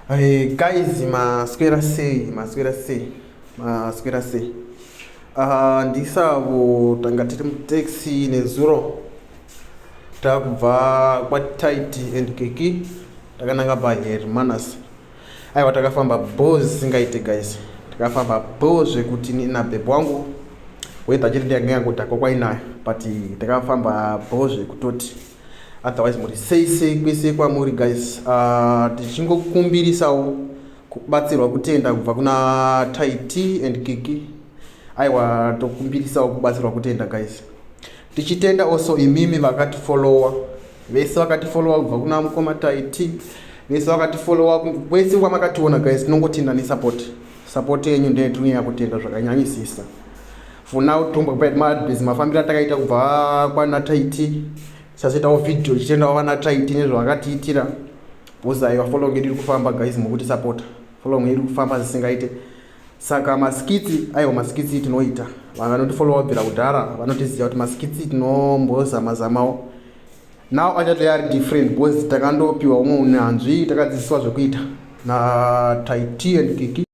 Hey guys, maswera sei, maswera sei, maswera sei? Ndisavo tanga tiri mutaxi nezuro, takubva kwaTaiti and Kiki, takananga paHermanus. Aiwa, takafamba bho zvisingaite guys, takafamba bho zvekuti nabhebhi wangu weather chete ndiyanga yangodhakwa kwainayo, but takafamba bho zvekutoti. Otherwise muri sei sei kwese kwamuri guys? Tichingokumbirisawo kubatsirwa kutenda kubva kuna Taiti and Kiki. Aiwa, tokumbirisawo kubatsirwa kutenda guys, tichitenda also imimi vakatifollowa vese, vakatifollowa kubva kuna mukoma Taiti, vese vakatifollowa kwese kwamakationa guys. Tinongotenda nesupport, support yenyu ndeye tinonyanya kutenda zvakanyanyisisa. For now tombopa mafambiro atakaita kubva kwana Taiti. Tichazoitawo vhidhiyo tichitendawo vana Taiti nezvavakatiitira, because aiwa, following yedu iri kufamba guys, mukutisapota, following iri kufamba zvisingaite. Saka maskits, aiwa, maskits tinoita. Vanhu vanotifollowa kubvira kudhara vanotiziva kuti maskits tinombozama-zamawo. Now achatouya ari different because takandopiwa umwe unyanzvi, takadzidziswa zvekuita naTaiti and Kiki.